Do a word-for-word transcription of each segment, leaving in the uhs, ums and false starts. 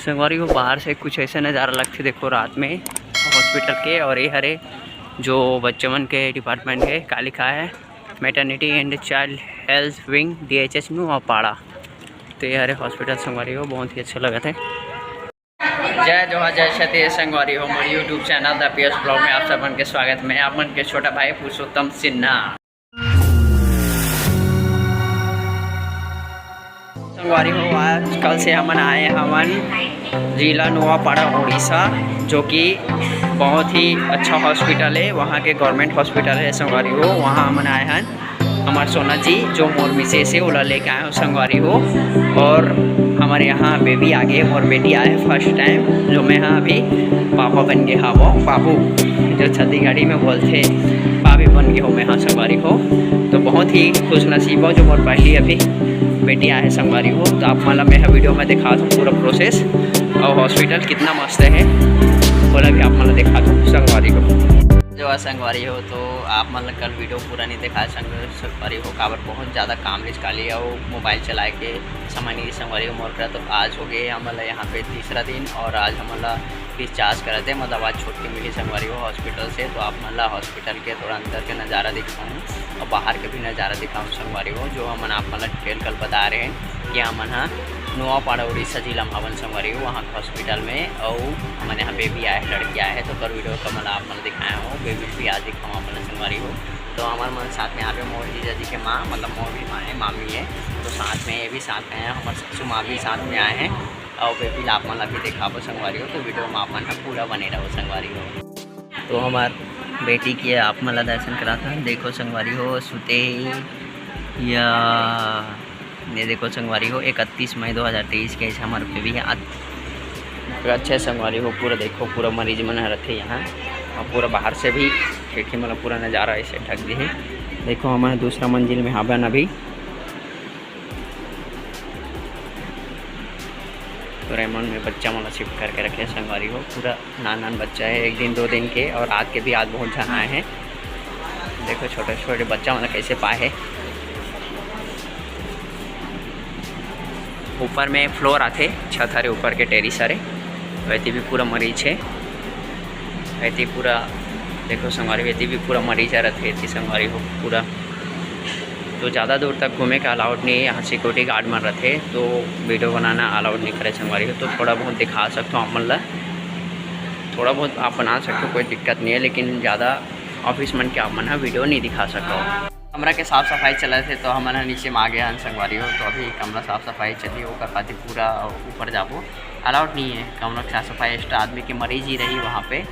संगवारी हो, बाहर से कुछ ऐसे नज़ारा लगथे, देखो रात में हॉस्पिटल के। और ये हरे जो बच्चा मन के डिपार्टमेंट है, का लिखा है, Maternity and Child Health Wing, D H H, Nuapada. तो ये हरे हॉस्पिटल संगवारी हो, बहुत ही अच्छा लगत है। जय जोहार, जय छत्तीसगढ़ संगवारी हो, मोर YouTube channel the PS blog में आप सबन के स्वागत। मैं आप मन के छोटा भाई पुरुषोत्तम सिन्हा। संगवारी हो, आज कल से हमन आए हवन जिला नुआपाड़ा, उड़ीसा, जो कि बहुत ही अच्छा हॉस्पिटल है, वहाँ के गवर्नमेंट हॉस्पिटल है संगवारी हो। वहाँ हमन आए हन, हमार सोना जी जो मोर मिसेस है, ओला लेके आए हो संगवारी हो। और हमारे यहाँ बेबी आ गए, मोर बेटी आए फर्स्ट टाइम, जो मैं हाँ अभी पापा बन गए, हाँ वो बाबू जो छत्तीसगढ़ी में बोलते, बाबी बन गए हो मैं हाँ संगवारी हो। तो बहुत ही खुश नसीब हो जो मोर पहली अभी बेटी आए संगवारी हो। तो आप मन ला मैं हाँ वीडियो में दिखा दूँ पूरा प्रोसेस, और हॉस्पिटल कितना मस्त है, बोला भी आप मन ला दिखा दूँ संगवारी हो। जो है संगवारी हो, तो आप मन ला कल वीडियो पूरा नहीं दिखाए संग-, संगवारी हो, काबर बहुत ज़्यादा काम रिस काली और मोबाइल चलाए के समय नहीं संगवारी हो मोर करा। तो आज हो गए हमन ला यहाँ पे तीसरा दिन और आज हमन ला डिस्चार्ज करत हे, मतलब आज छुट्टी मिली संगवारी हो हॉस्पिटल से। तो आप मन ला हॉस्पिटल के थोड़ा अंदर के नज़ारा दिखाऊँ और बाहर के भी नज़ारा दिखाऊँ संगवारी हो, जो हमन आप मन ला डिटेल कल बता रहे हैं कि हमन हा नुआपाड़ा उड़ीसा जिला में हवन संगवारी हो, वहाँ के हॉस्पिटल में। और हमन यहाँ बेबी आए, लड़की आए है, तो कर वीडियो का मतलब आप मन ला दिखाए हो, बेबी भी आज दिखाऊँ आप मन ला संगवारी हो। तो हमर मन साथ में यहाँ पे मोर जीजा जी के माँ, मतलब मोर भी माँ है, मामी है, तो साथ में ये भी साथ में है, हमारे सासू माँ भी साथ में आए हैं। और बेबी ला आप मन ला भी दिखाबो संगवारी हो, तो वीडियो में आप मन ह पूरा बने रहो संगवारी हो। तो हमार बेटी के आप मन ला दर्शन करात हन, देखो संगवारी हो, सुते ही या ये देखो संगवारी हो, इकतीस मई दो हज़ार तेईस के ऐसे हमारे बेबी है। अच्छे संगवारी हो, पूरा देखो, पूरा मरीज मन ह रथे यहाँ और पूरा बाहर से भी खिड़की मन पूरा नज़ारा ऐसे ढक दी है। देखो, हम दूसरा मंजिल में हावन अभी। तो रेमंड में बच्चा मन शिफ्ट करके रखे हैं संगवारी हो, पूरा नान नान बच्चा है, एक दिन दो दिन के, और आज के भी आज बहुत झन आए हैं। देखो छोटे छोटे बच्चा मन कैसे पाए है। ऊपर में फ्लोर आथे, छत हरे ऊपर के टेरिस हरे, वैसे भी पूरा मरीज है। ऐती पूरा देखो संगवारी हो, ऐती भी पूरा मरीज आ रथे, ऐती संगवारी हो पूरा। तो ज़्यादा दूर तक घूमे का अलाउड नहीं है, यहाँ सिक्योरिटी गार्ड मन रथे, तो वीडियो बनाना अलाउड नहीं करे संगवारी हो। तो थोड़ा बहुत दिखा सकते हो आप मन ला, थोड़ा बहुत आप बना सकते हो, कोई दिक्कत नहीं है, लेकिन ज़्यादा ऑफिस मन के आप मन ह वीडियो नहीं दिखा सको। कमरा के साफ सफाई चलत हे, तो हमन ह नीचे म आ गे हन संगवारी हो। तो अभी कमरा साफ सफाई चलही, ओकर बाद ही पूरा ऊपर जाबो। अलाउड नहीं है कमरा के साफ सफाई, एक्स्ट्रा आदमी के मरीज ही रही वहाँ पे,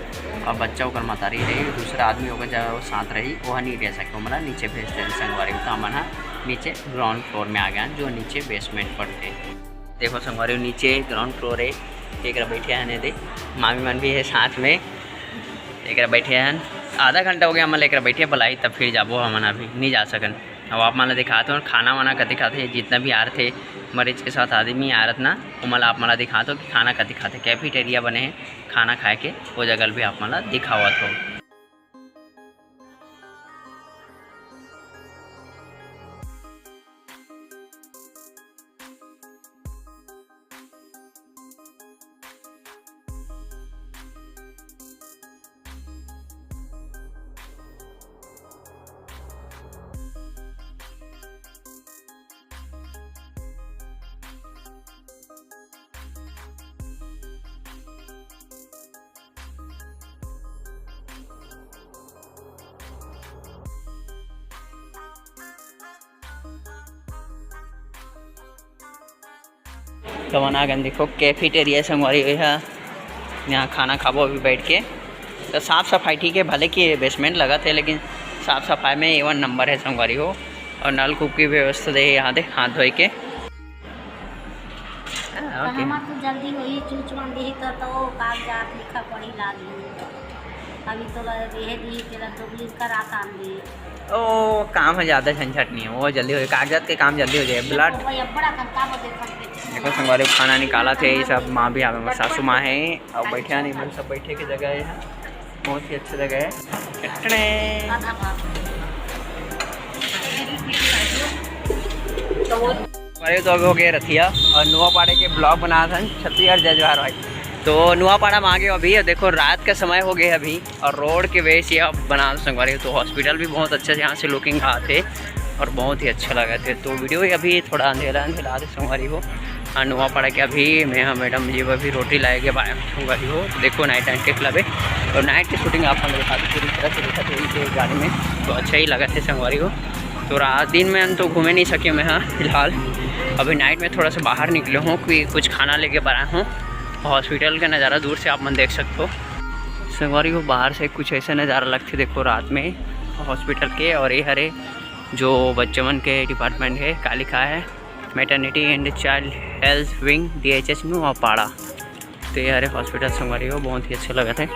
और बच्चा ओकर मतारी रही, दूसरा आदमी ओकर जगह साथ रही, वह नहीं रह सके, ओमन ला नीचे भेज देते संगवारी हो। तो हमन ह नीचे ग्राउंड फ्लोर में आ गए हन, जो नीचे बेसमेंट पड़थे। देखो संगवारी हो, नीचे ग्राउंड फ्लोर है, एकरा बैठे हन दे, मामी मन भी है साथ में। एकरा बैठे हन, आधा घंटा हो गया हमन ला एकरा बैठे, बुलाई तब फिर जाबो हमन, अभी नहीं जा सकन। अब आप मन ला दिखात हो खाना वाना कति खाथे, जितना भी आ रथे मरीज के साथ आदमी आ रथ ना, ओमन ला आप मन ला दिखात हो कि खाना कति खाथे, कैफेटेरिया बने है खाना खाए के, वो जगह भी आप मन ला दिखावत हो। तो हमन आ गन, देखो, कैफेटेरिया संगवारी हो, एहा, यहाँ खाना खाबो अभी बैठ के। तो साफ सफाई ठीक है, भले कि बेसमेंट लगत है, लेकिन साफ सफाई में ए वन नंबर है संगवारी हो। और नलकूप की व्यवस्था दे यहाँ दे, हाथ धोए के। हाँ, तो OK। हमार तो जल्दी होई, चूच मन दिही तो, तो कागजात लिखा पढ़ी लागी। अभी तो ल-, ये दी, तेरा डुप्लीकेट करा काम दी। ओ, काम है, ज़्यादा झंझट नहीं है, वो जल्दी हो जाए, कागजात के काम जल्दी हो जाए। ब्लड। भाई, अब बड़ा काम, काम हो जाए, काम पे। देखो संगवारी, खाना निकालत हे, ये सब माँ भी आवे, सासू माँ है, और बैठे नहीं, मन सब बैठे के जगह है, बहुत ही अच्छी जगह है। टटड़े। आधा भाग। तो वो अरे तो अभी हो गए रतिया और नुआपाड़ा के ब्लॉग बना था छत्तीसगढ़ जय जोहार भाई। तो नुआपाड़ा में आ गए अभी, और देखो रात का समय हो गया अभी और रोड के वजह से अब बना संगवारी। तो हॉस्पिटल भी बहुत अच्छा है, यहाँ से लुकिंग आते और बहुत ही अच्छा लगा थे। तो वीडियो ही अभी थोड़ा अंधेरा अंधेरा आते संगवारी हो। हाँ नुआपाड़ा के अभी मैं, हाँ मैडम जी अभी रोटी लाए के बाय संगवारी हो। तो देखो नाइट नाइट के क्लब है और नाइट की शूटिंग आप लोग दिखा दो पूरी तरह से देखा थे इसे गाड़ी में। तो अच्छा ही लगा थे संगवारी हो। तो रात दिन में हम तो घूमे नहीं सके मैं, हाँ फिलहाल अभी नाइट में थोड़ा सा बाहर निकले हूँ कि कुछ खाना लेके बनाया हूँ। हॉस्पिटल का नज़ारा दूर से आप मन देख सकते हो संगवारी हो। बाहर से कुछ ऐसा नज़ारा लगते देखो रात में हॉस्पिटल के। और ये हरे जो बच्चे मन के डिपार्टमेंट है, का लिखा है, Maternity and Child Health Wing, D H H Nuapada. तो ये हरे हॉस्पिटल संगवारी हो, बहुत ही अच्छा लगा था।